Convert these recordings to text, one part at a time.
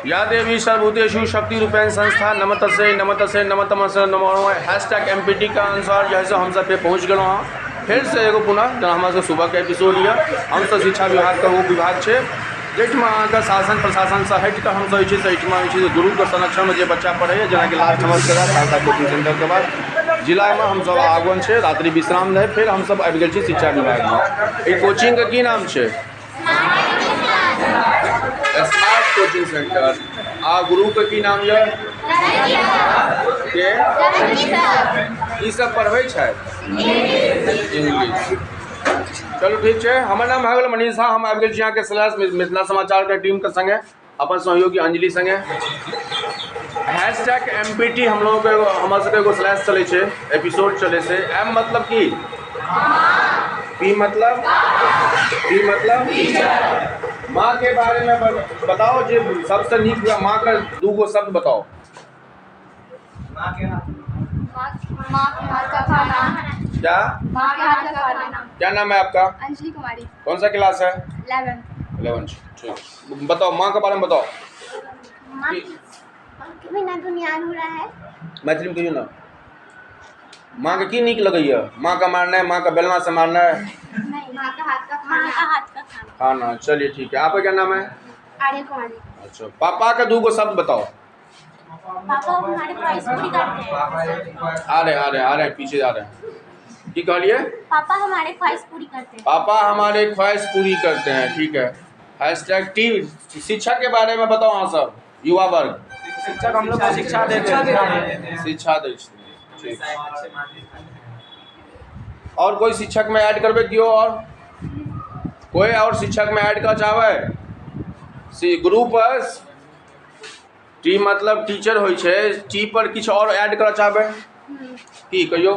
या देवी सर्वभूतेषु शक्ति रूपेण संस्था नमतसे नमतसे नमतमसे नमो। हैशटैग एम पी टी के अनुसार जे है से हमसब फेर पहुँच गेलहुँ हँ फेरसँ एगो पुनः जेना हमरा सबके सुबहके एपिसोड यऽ। हमसब शिक्षा विभागके ओ विभाग छै जाहिठमा अहाँके शासन प्रशासनसँ हटिकऽ हमसब जे छै से एहिठमा जे छै से गुरुके संरक्षणमे जे बच्चा पढ़ैए, जेनाकि लास्ट हमर सबके रहए सहरसा कोचिंग सेन्टरके बाद जिलामे हमसब आगमन छै, रात्रि विश्राम रहै, फेर हमसब आबि गेल छी शिक्षा विभागमे। एहि कोचिंगके की नाम छै? Smart coaching centre. आ गुरुके की नाम यऽ? के की सब पढ़बै छथि? इंग्लिश। चलू ठीक छै। हमर नाम भए गेल मनीष झा। हम आबि गेल छी अहाँके स्लैश मिथिला समाचारके टीमके सङ्गे, अपन सहयोगी अंजलि सङ्गे। हैशटैग एम पी टी हम लोगके एगो, हमर सबके एगो स्लैश चलै छै, एपिसोड चलै छै। एम मतलब की, पी मतलब, पी मतलब माँ के बारेमे बताओ जे सबसँ नीक हुए। माँके दूगो शब्द बताओ। माँ के हाथ का खाना। क्या? माँ के हाथ का खाना। क्या नाम है आपका? अंजलि कुमारी। कौन सा क्लास है? 11। 11, ठीक। बताओ, माँ के बारे में बताओ। माँ के बिना दुनिया अधूरा है। मैथिलीमे कहियौ ने। माँके की नीक लगैए? माँके मारनाइ, माँके बेलना से मारनाइ? नहीं, माँ का हाथ का खाना। माँ का हाथ का खाना। खाना। चलिए ठीक है। आपका क्या नाम है? आर्य कुमारी। अच्छा, पापा का दूगो शब्द बताओ। पापा हमारे ख्वाहिश पूरी करते हैं। आ रहे, आ रहे, आ रहे, पीछे जा रहे हैं। की कहलिए? पापा हमारे ख्वाहिश पूरी करते हैं। पापा हमारे ख्वाहिश पूरी करते हैं। ठीक है। हैशटैग टी शिक्षा के बारे में बताओ। अहाँ सब युवा वर्ग। शिक्षक हम लोग को शिक्षा देते हैं। शिक्षा दै छथिन, ठीक। और कोई शिक्षक में ऐड करबै केओ? और कोई और शिक्षक में ऐड कर चाहबै? सी ग्रुप टी मतलब टीचर होइ छै, टी पर किछु और ऐड करऽ चाहबै की? कहियौ।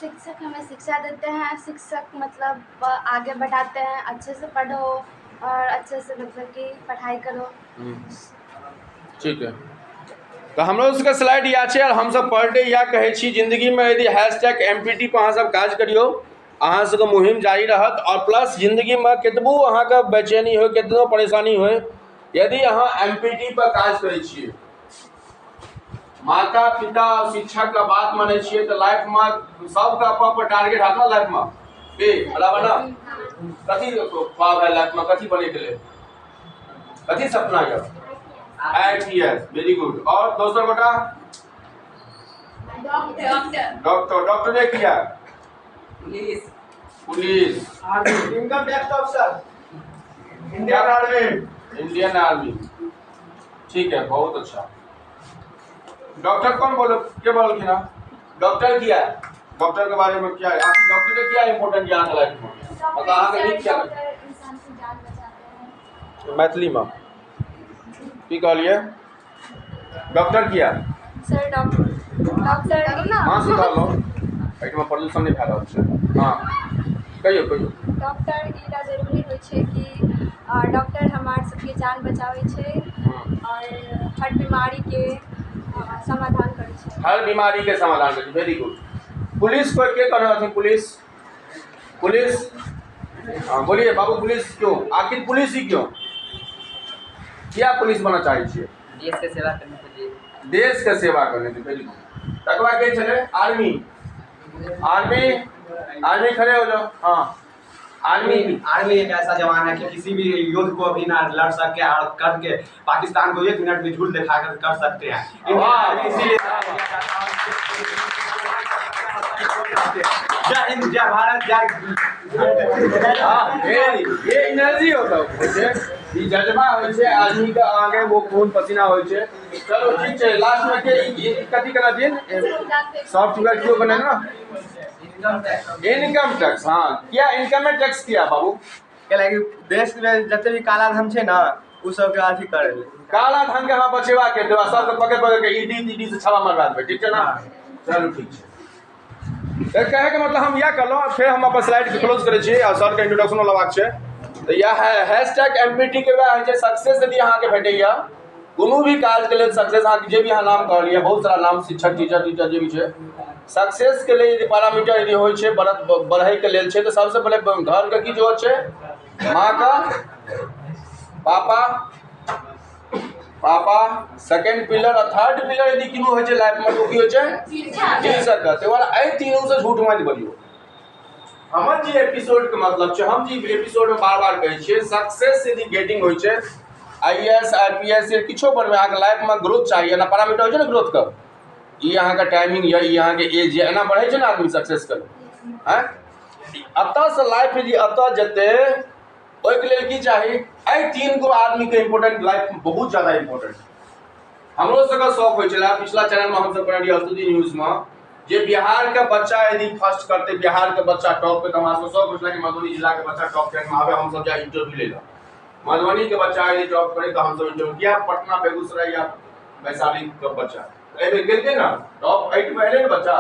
शिक्षक हमें शिक्षा देते हैं। शिक्षक मतलब आगे बढ़ाते हैं, अच्छे से पढ़ो और अच्छे से मतलब कि पढ़ाई करो। ठीक है। तऽ हमरो सबके स्लाइड इएह छै आओर हमसब पर डे इएह कहै छी, जिन्दगीमे यदि हैशटैग एम पी टी पर अहाँ सब काज करियौ, अहाँ सबके मुहिम जारी रहत। आओर प्लस जिन्दगीमे कतबो अहाँके बेचैनी होइ, कतनो परेशानी होइ, यदि अहाँ एम पी टी पर काज करै छियै, माता पिता आओर शिक्षकके बात मानै छियै, तऽ लाइफमे सबके अपन अपन टारगेट हैत ने लाइफमे की? बराबर ने? कथी ख्वाब है लाइफमे? कथी बनैके लेल कथी सपना यऽ? IPS, very good. और दोसर गोटा? डॉक्टर। डॉक्टर ने किया? Police. Police. Income tax officer, Indian army. Indian army, ठीक है, बहुत अच्छा। डॉक्टर कौन बोलो के बोलखिन हँ? डॉक्टर किया? डॉक्टर के बारे में क्या है? आखिर डॉक्टर के क्या इम्पोर्टेंट यहाँ लाइफ में? मतलब अहाँके नीक क्या? डॉक्टर इंसान की जान बचाते हैं। मैथिलीमे की कहलियै? डॉक्टर किया? सर, डॉक्टर, डॉक्टर ना। माँ से कहलहुँ, एहिठमा प्रदूषण नहि भए रहल छै। हँ, कहियौ, कहियौ। डॉक्टर ई लए जरूरी होइ छै कि डॉक्टर हमार सबके जान बचाबै छै आओर हर बीमारीके समाधान करै छै। हर बीमारी के समाधान करै छै, वेरी गुड। पुलिस पर के कहने रहथिन? पुलिस, पुलिस, हाँ बोलिए बाबू। पुलिस क्यों? आखिर पुलिस ही क्यों? किया पुलिस बनना चाहै छियै? देश के सेवा करने के लिए। देश के सेवा करने के, वेरी गुड। तकर बाद के छलै? आर्मी, आर्मी, आर्मी, खड़े हो जाओ। हाँ, आर्मी। आर्मी एक ऐसा जवान है कि किसी भी युद्ध को भी ना लड़ सके और करके पाकिस्तान को एक मिनट में झूठ दिखा कर कर सकते हैं इंडियन आर्मी। इसीलिए जय हिंद, जय भारत, जय। हाँ, ये एनर्जी होता है, ई जज्बा होइ छै आदमी के आगे, वो खून पसीना होइ छै। चलो ठीक छै। लास्ट में के ई कथी केना दिन सॉफ्टवेयर क्यों बने ना? इनकम टैक्स, हाँ। किया इनकम टैक्स किया बाबू? कैलाकि देश में जते भी काला धन छै ने, उ सबके अथी करै ले। काला धन के हमरा बचेबाक के सबके पकड़ पकड़ के ईडी तीडी से छापा मरवा देबै, ठीक छै ना? चलू ठीक छै। तऽ कहैके मतलब हम इएह कहलहुँ। फेर हम अपन स्लाइडके क्लोज करै छी आ सरके इंट्रोडक्शनो लेबाक छै। तऽ इएह हैशटैग एम पी टी के वएह होइ छै। सक्सेस यदि अहाँके भेटैए कोनो भी काजके लेल, सक्सेस अहाँके जे भी अहाँ नाम कहलियै, बहुत सारा नाम, शिक्षक, टीचर, टीचर जे भी छै, सक्सेसके लेल यदि पैरामीटर यदि होइ छै, बढ़त बढ़ैके लेल छै, तऽ सबसँ पहिले घरके की जरूरत छै? माँके, पापा। पापा सेकंड पिलर आ थर्ड पिलर यदि किनो होइ छै लाइफमे तऽ ओ की होइ छै? शिक्षक। ताहि दुआरे एहि तीनूसँ झूठ मत बजियौ। हमर जे एपिसोडके मतलब छै, हम जे एपिसोडमे बार बार कहै छियै, सक्सेस यदि गेटिंग होइ छै, I A S, I P S या किछो बनबै, अहाँके लाइफमे ग्रोथ चाही। एना पैरामीटर होइ छै ने ग्रोथके, ई अहाँके टाइमिंग यऽ, ई अहाँके एज यऽ, एना बढ़ै छै ने आदमी सक्सेस के। आँय, एतऽसँ लाइफ यदि एतऽ जेतै, ओहिके लेल की चाही? एहि तीन गो आदमीके इम्पोर्टेंट लाइफ बहुत ज्यादा इम्पोर्टेंट। हमरो सबके शौक होइ छलै, पिछला चैनलमे हमसब कहने रहियै स्तुति न्यूजमे, जे बिहारके बच्चा यदि फर्स्ट करतै, बिहारके बच्चा टॉप पे, तऽ हमरा सबके शौक होइ छलै कि मधुबनी जिलाके बच्चा टॉप 10 मे आबै, हमसब जाइ इंटरव्यू लै लए। मधुबनीके बच्चा यदि टॉप करै तऽ हमसब इंटरव्यू, किया पटना, बेगूसराय या वैशालीके बच्चा एहिबेर गेलकै ने टॉप 8 मे एलै ने बच्चा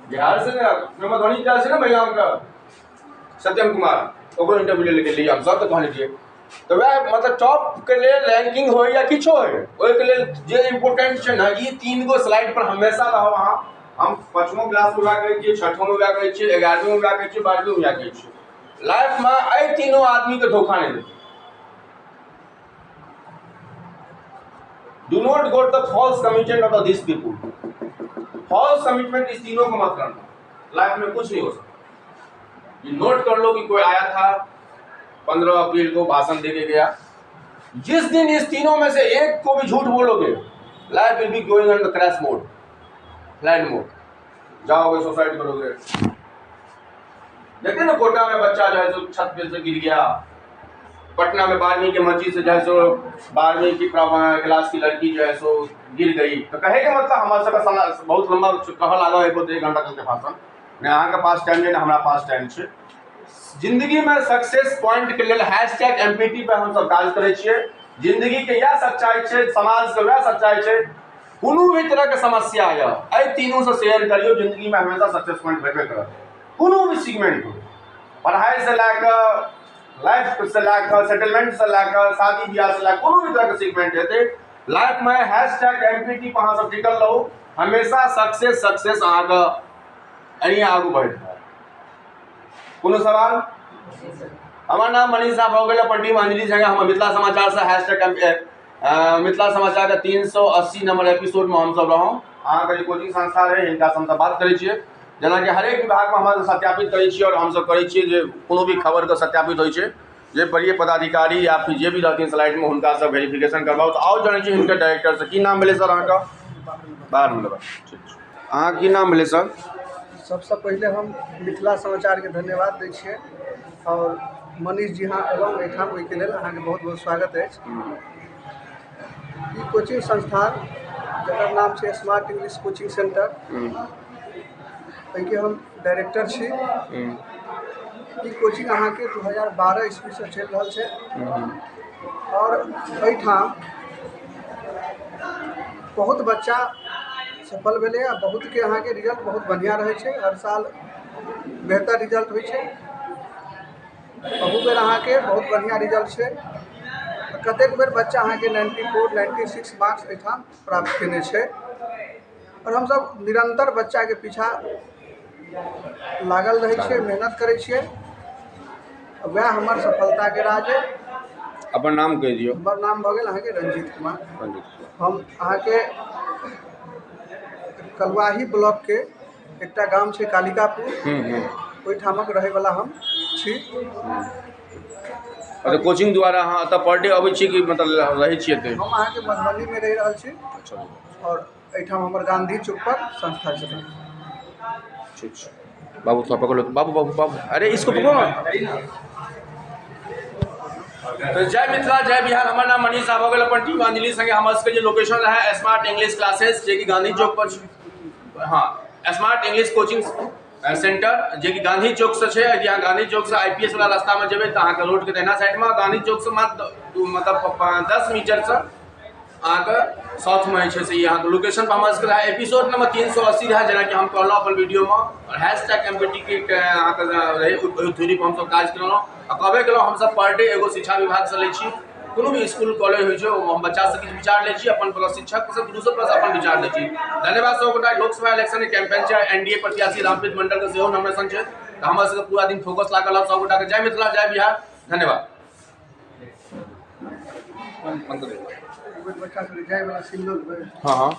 बिहार से ने, मधुबनी जिला से ने, महिलाके सत्यम कुमार, ओकरो इंटरव्यू लै गेलियै हमसब, तऽ कहने रहियै। तऽ वएह मतलब टॉपके लेल रैंकिंग होइ या किछो होइ, ओहिके लेल जे इम्पोर्टेंट छै ने, ई तीन गो स्लाइड पर हमेशा रहब अहाँ। हम पाँचमो क्लासमे वएह कहै छियै, छठमोमे वएह कहै छियै, 11वींमे वएह कहै छियै, 12वींमे वएह कहै छियै। लाइफमे एहि तीनों आदमीके धोखा नहि देबै। Do not go the false commitment of this people. False commitment इस तीनों को मत करना, लाइफ में कुछ नहीं हो सकता। ये नोट कर लो कि कोई आया था 15 अप्रैल को, भाषण दे के गया। जिस दिन इस तीनों में से एक को भी झूठ बोलोगे, life will be going on the crash mode, flight mode जाओगे, सुसाइड करोगे। देखते ना, कोटा में बच्चा जो है सो छत पे से गिर गया, पटना में 12वीं के मस्जिद से जो है सो 12वीं की क्लास की लड़की जो है सो गिर गई। तो कहे के मतलब हमारे सबके बहुत लंबा कह लागल है, एक घंटा चलते भाषण ने। अहाँके पास टाइम नहीं, हमरा पास टाइम छै। जिंदगी में सक्सेस पॉइंट के लेल हैशटैग एमपीटी पे हमसब काज करै छियै। जिंदगी के इएह सच्चाई छै, समाज के वएह सच्चाई छै। कोनो भी तरह के समस्या यऽ, एहि तीनू से शेयर करियौ, जिंदगी में हमेशा सक्सेस पॉइंट भेटबे करत। कोनो भी सेगमेंट हो, पढ़ाई से लए कऽ, लाइफ से लए कऽ, सेटलमेंट से लए कऽ, शादी बियाह से लए कऽ, कोनो भी तरह के सेगमेंट हेतै लाइफ में, हैशटैग एमपीटी पर अहाँ सब टिकल रहू, हमेशा सक्सेस सक्सेस अहाँके एहिना आगू बढ़ैत रहत। कोनो सवाल? हमर नाम मनीष झा भऽ गेल। अपन टीम अंजलि संगे हम मिथिला समाचार से हैशटैग मिथिला समाचार के 380 नंबर एपिसोड में हमसब रहौं। अहाँके जे कोचिंग संस्था रहै, हिनकासँ हमसब बात करै छियै। जेनाकि हरेक विभागमे हम सत्यापित करै छियै आओर हमसब करै छियै जे कोनो भी खबरके सत्यापित होइ छै, जे वरीय पदाधिकारी या फिर जे भी रहथिन स्लाइडमे, हुनकासँ वेरिफिकेशन करबाउ। तऽ आउ, जनै छी हिनकर डायरेक्टरसँ। की नाम भेलै सर अहाँके? बाहरमे लेबै, ठीक छै। अहाँके की नाम भेलै सर? सबसँ पहिले हम मिथिला समाचारके धन्यवाद दै छियै आओर मनीष जी, अहाँ अयलहुँ एहिठाम, ओहिके लेल अहाँके बहुत बहुत स्वागत अछि। ई कोचिंग संस्थान, जकर नाम छै स्मार्ट इंग्लिश कोचिंग सेंटर, एहिके हम डायरेक्टर छी। ई कोचिंग अहाँके 2012 ईस्वीसँ चलि रहल छै आओर एहिठाम बहुत बच्चा सफल भेलै आ बहुतके अहाँके रिजल्ट बहुत बढ़िआँ रहै छै। हर साल बेहतर रिजल्ट होइ छै। अहू बेर अहाँके बहुत बढ़िआँ रिजल्ट छै। कतेक बेर बच्चा अहाँके 94, 96 मार्क्स एहिठाम प्राप्त कयने छै आओर हमसभ निरन्तर बच्चाके पीछा लागल रहै छियै, मेहनत करै छियै। वएह हमर सफलताके राज अइ। अपन नाम कहि दियौ। हमर नाम भऽ गेल अहाँके रंजीत कुमार। रंजीत कुमार। हम अहाँके कलुआही ब्लॉकके एकटा गाम छै कालिकापुर, ओहिठामक रहैवला हम छी। अच्छा, कोचिंग द्वारा अहाँ एतऽ पर डे अबै छियै कि मतलब रहै छियै एतै? हम अहाँके मधुबनीमे रहि रहल छी आओर एहिठाम हमर गांधी चौक पर संस्था छै। ठीक छै। बाबू, थोड़ा पकड़ लो। बाबू, बाबू, बाबू, अरे इसको पकड़ो ना। तऽ जय मिथिला, जय बिहार। हमर नाम मनीष झा भऽ गेल। अपन टीम अंजलि संगे हमर सबके जे लोकेशन रहै स्मार्ट इंग्लिश क्लासेस, जेकि गांधी चौक पर छै। हँ, स्मार्ट इंग्लिश कोचिंग सेंटर, जेकि गांधी चौक से छै। यदि अहाँ गांधी चौक से आईपीएस वाला रास्तामे जेबै तऽ अहाँके रोडके दहिना साइडमे, गांधी चौक से मात्र मतलब 10 मीटर से अहाँके साउथमे जे छै से ई अहाँके लोकेशन पर हमर सबके रहै। एपिसोड नंबर 380 रहै, जेनाकि हम कहलहुँ अपन वीडियोमे, आओर हैशटैग एमपीटी के अहाँके रहै, ओहि थ्योरी पर हमसब काज केलहुँ। आ कहबे केलहुँ, हमसब पर डे एगो शिक्षा विभागसँ लै छी। कोनो भी स्कूल कॉलेज होइ छै, ओहिमे हम बच्चासँ किछु विचार लै छी, अपन प्लस शिक्षक से गुरुसँ प्लस अपन विचार लै छी। धन्यवाद सब गोटा। लोकसभा इलेक्शन के कैंपेन छै, एनडीए प्रत्याशी रामप्रीत मंडलके सेहो नॉमिनेशन छै, तऽ हमर सबके पूरा दिन फोकस लागल रहत। सब गोटाके जय मिथिला, जय बिहार, धन्यवाद। एक बेर बच्चा सबके जायवला सिग्नल भेल। हाँ हाँ।